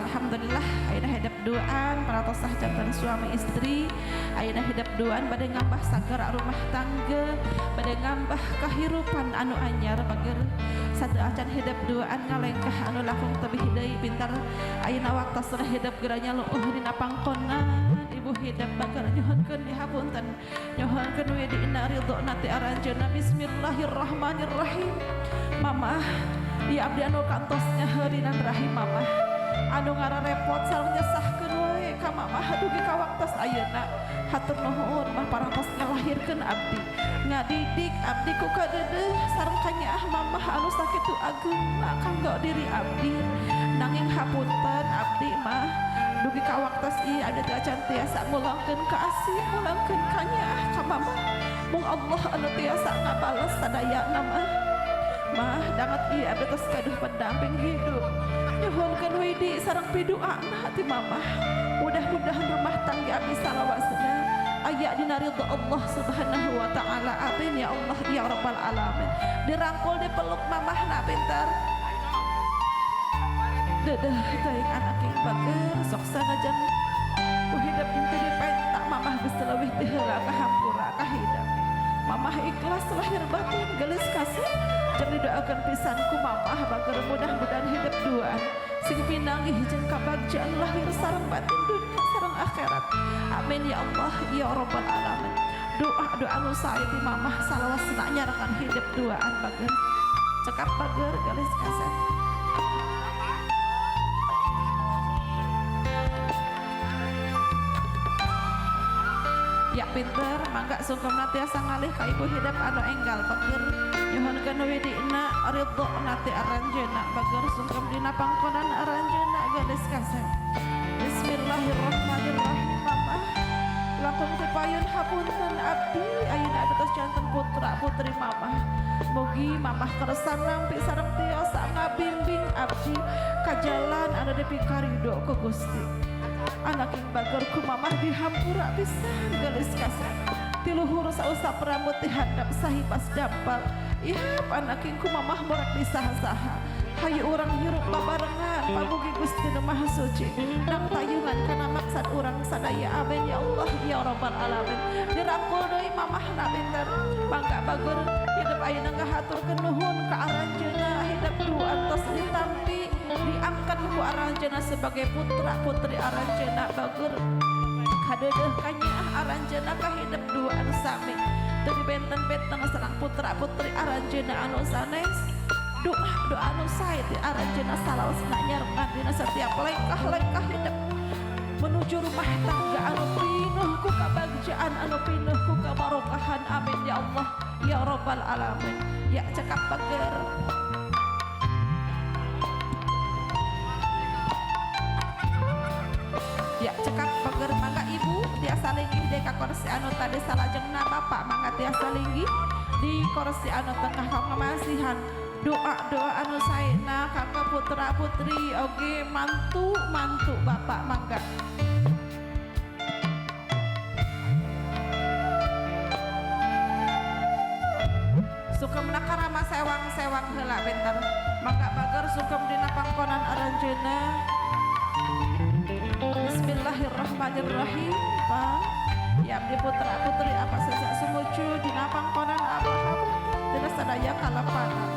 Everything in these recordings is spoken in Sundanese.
Alhamdulillah ayeuna hidep duaan parantos sah janten suami istri. Ayeuna hidep duaan bade ngambah sagara rumah tangga, bade ngambah kahirupan anu anyar bager. Sateuacan hidep duaan ngalengkah anu langkung tebih deui pintar. Ayeuna waktosna hidep geranya leueuh dina pangkonan ibu hidep bager, nyuhunkeun dihapunten, nyuhunkeun widina ridho ti aranjeunna. Bismillahirrahmanirrahim. Mamah, ieu abdi anu kantos nyaheurinan rahim mamah, anu ngararepot sareng nyesahkeun wae ka mamah dugi ka waktos ayeuna. Hatur nuhun, Mah, parantos ngalahirkeun abdi, ngadidik abdi ku kadeudeuh sareng kanyaah mamah anu sakitu ageungna kanggo diri abdi. Nanging hapunten abdi, Mah, dugi ka waktos ieu abdi teh acan tiasa ngulangkeun kaasih, ngulangkeun kanyaah ka mamah. Mung Allah anu tiasa ngabales sadayana, Mah. Mah, danget ieu abdi tos gaduh pendamping hidup. Nyuhunkeun widi sareng piduana ti mamah. Mudah-mudahan rumah tangga abdi salawasna aya dina ridho Allah Subhanahu wa Taala. Amin ya Allah ya Rabbal alamin. Dirangkul, dipeluk mamahna pintar. Dedeh teuing anak yang bager. Sok sanajan ku hidep henteu dipenta, mamah geus leuwih ti heula kahampura ka hidep. Mamah ikhlas lahir batin. Gelis kasih jeung didoakeun pisan ku mamah bager. Mudah-mudahan hidep duaan sing pinanggih jeung kabagjaan lahir sareng batin, dunia sareng akhirat. Amin ya Allah ya Rabbal alamin. Doa doa nu sae ti mamah salawasna nyarakan hidep duaan bager. Cekap bager, gelis kasih. Ya pinter, mangga sungkemna tiasa ngalih ka ibu hidep anu enggal bager. Nyuhunkeun widina ridho ti aranjeunna bager. Sungkem dina pangkonan aranjeunna, gelis kasep. Bismillahirrahmanirrahim. Mama, langkung ti payun hapunten abdi. Ayeuna abdi tos janten putra putri mamah. Mugi mamah kersa nampi sareng tiasa ngabimbing abdi ka jalan anu dipikarido ku Gusti. Anak yang bager, ku mamah dihampura pisan. Gelis kasep, tiluhur sausap rambut di handap sahibas dampal. Ihap anak ku mamah morak di saha-saha. Hayu urang hirup babarengan, pamugi Gusti Nu Maha Suci nang tayungan kana maksad urang sadaya. Amin ya Allah ya Rabbal alamin. Dirangkul deui mamahna pinter. Mangga bager, hidup ayeuna ngahaturkeun nuhun ka aranjeunna. Hidup duaan tos ditampi, diangkat ku aranjeunna sebagai putra putri aranjeunna bager. Kadeudeuh kanyaah aranjeunna ka hidep duaan sami, teu dibenten-benten sareng putra putri aranjeunna anu sanes. Doa doa anu sae ti aranjeunna salawasna nyarengan dina setiap lengkah-lengkah hidup menuju rumah tangga anu pinuh ku kabagjaan, anu pinuh ku kabarokahan. Amin ya Allah ya Rabbal alamin. Ya, cekap bager. Ya, cekap bager. Mangga ibu tiasa linggih di ka kursi anu tadi salajengna. Bapak mangga tiasa linggih di kursi anu tengah kanggo masihan doa-doa anu saena kanggo putra putri oge mantu mantu bapak. Mangga. Sungkemna karama sewang-sewang heula bentar. Mangga bager, sungkem dina pangkonan aranjeunna. Bismillahirrahmanirrahim. Pak ya, abdi putra putri apa saja sumuju dina pangkonan apa dina sadaya kalepatan.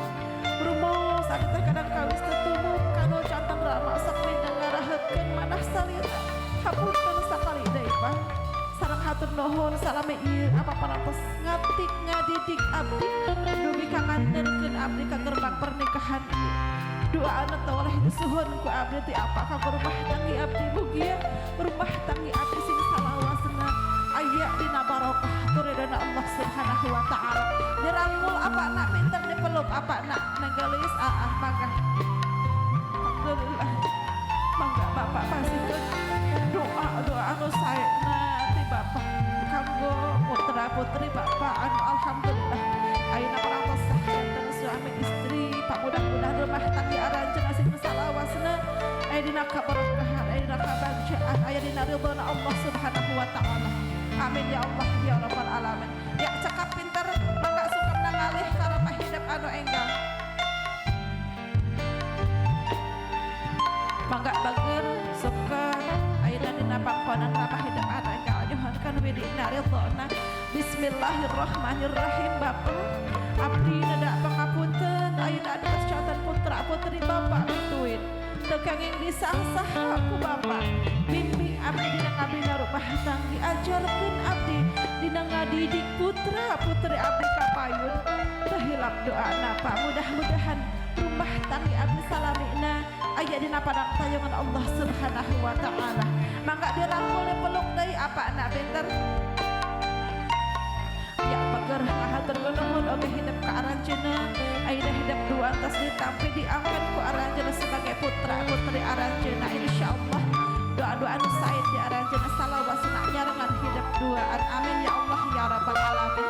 Rumus abdi teh kadang kawis tetumum kanu janten rama sok mindeng ngaraheutkeun manah salira. Hapunten sakali deui, Pak, sareng hatur nuhun salami ieu apa parantos ngatik ngadidik abdi dugi ka nganterkeun abdi ka gerbang pernikahan ieu. Doa anu teu oleh disuhun ku abdi ti apa kanggo rumah tanggi abdi, mugia rumah tanggi abdi sing salawasna aya dina barokah tur ridona Allah Subhanahu wa Taala. Dirangkul apa nak pinter, dipeluk apa nak nenggelis. Ah, mangga. Alhamdulillah. Mangga bapak pasihkeun doa doa anu saena ti bapak kanggo putra putri bapak anu alhamdulillah ayeuna parantos sah janten suami istri. Pak, mudah-mudahan rumah tangga aranjeunna sing salawasna aya dina kaberkahan, aya dina kabagjaan, aya dina ridhona Allah Subhanahu wa Taala. Amin ya Allah ya Rabbal alamin. Ya, cekap pinter. Mangga sungkemna ngalih ka rumah hidep anu enggal. Mangga bager. Sungkem ayeuna dina pangkonan rabah hidep anak enggal nyuhunkeun widina ridhona. Bismillahirrahmanirrahim. Bapak, abdi nedak pangapunten ayeuna anu janten putra putri Bapak mituin teu kenging disangsah ku Bapak. Bimbing abdi dina ngabina rumah tanggi, ajarkeun abdi dina ngadidik putra putri abdi kapayun. Teu hilap doana, Pak, mudah-mudahan rumah tanggi abdi salamina aya dina padang tayungan Allah Subhanahu wa Ta'ala. Mangga dirangkul, dipeluk deui apa anak pinter. Ya, bager, hatur nuhun oge hidep ka aranjeunna. Ayeuna hidep dua atas ditampi, diangkat ku aranjeunna sebagai putra putri aranjeunna. Insyaallah doa-doa anu sae di aranjeunna salawasna nyarengan hidep duaan. Amin ya Allah ya Rabbal Alamin.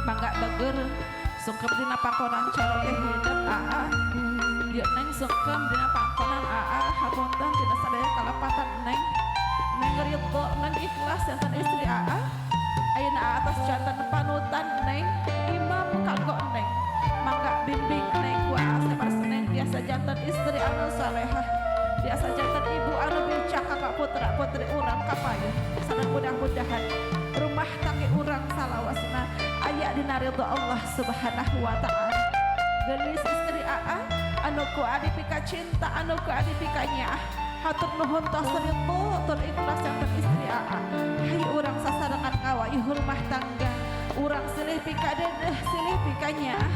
Mangga bager, sungkem dina pangkonan caroge hidep aa. Dieu Neng, sungkem dina pangkonan aa. Hapunten tina sadaya kalepatan Neng. Neng ridho, Neng ikhlas janten istri aa. Ayeuna aa atos janten panutan Neng, imam kanggo Neng. Mangga bimbing Neng ku aa saparas Neng biasa janten istri anu salehah, biasa janten ibu anu bijak ka putra putri urang kapayun. Sareng mudah-mudahan rumah tangga urang salawasna aya dina ridho Allah Subhanahu wa Ta'ala. Gelis istri aa anu ku adi pika cinta, anu ku adi pika nyaah. Hatur nuhun tos ridho tur ikhlas janten istri aa. Hayu urang sasarengan ngawayuh rumah tangga urang, silih pika dedeh, silih pika nyaah.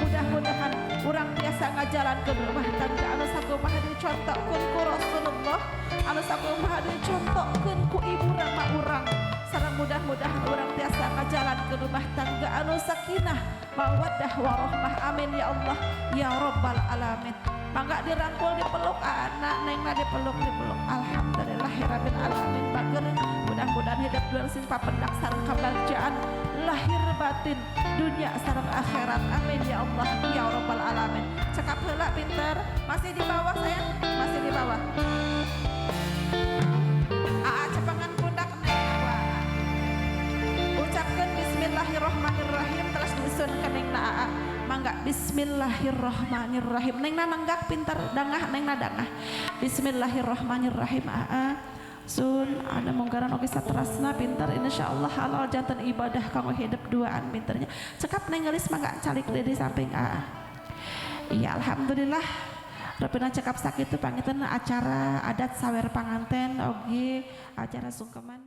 Mudah-mudahan urang biasa ngajalankeun rumah tangga anu sakumaha dicontohkeun ku Rasulullah, anu sakumaha dicontohkeun ku ibu rama urang. Sareng mudah-mudahan urang tiasa ngajalankeun rumah tangga anu sakinah, mawaddah, warahmah. Amin ya Allah ya Rabbal Alamin. Mangga dirangkul, dipeluk anak Nengna, dipeluk, dipeluk. Alhamdulillahirabbil alamin. Bager, mudah-mudahan hidup dua sing papendak sareng kabagjaan lahir batin, dunia sareng akhirat. Amin ya Allah ya Rabbal Alamin. Cekap heula, pinter. Masih di bawah, sayang, masih di bawah. Aa cepengan pundak Neng. Wah. Ucapkan bismillahirrahmanirrahim terus disun ke Nengna aa. Mangga, bismillahirrahmanirrahim. Nengna nanggak, pinter. Dangah Nengna, dangah. Bismillahirrahmanirrahim. Aa sun ada munggaran oge saterasna, pinter. Insyaallah halal janten ibadah kanggo hidup duaan, pinternya. Cekap Neng gelis, mangga calik di samping aa. Iya, alhamdulillah. Rupina cekap sakitu panginten acara adat sawer panganten oge acara sungkeman.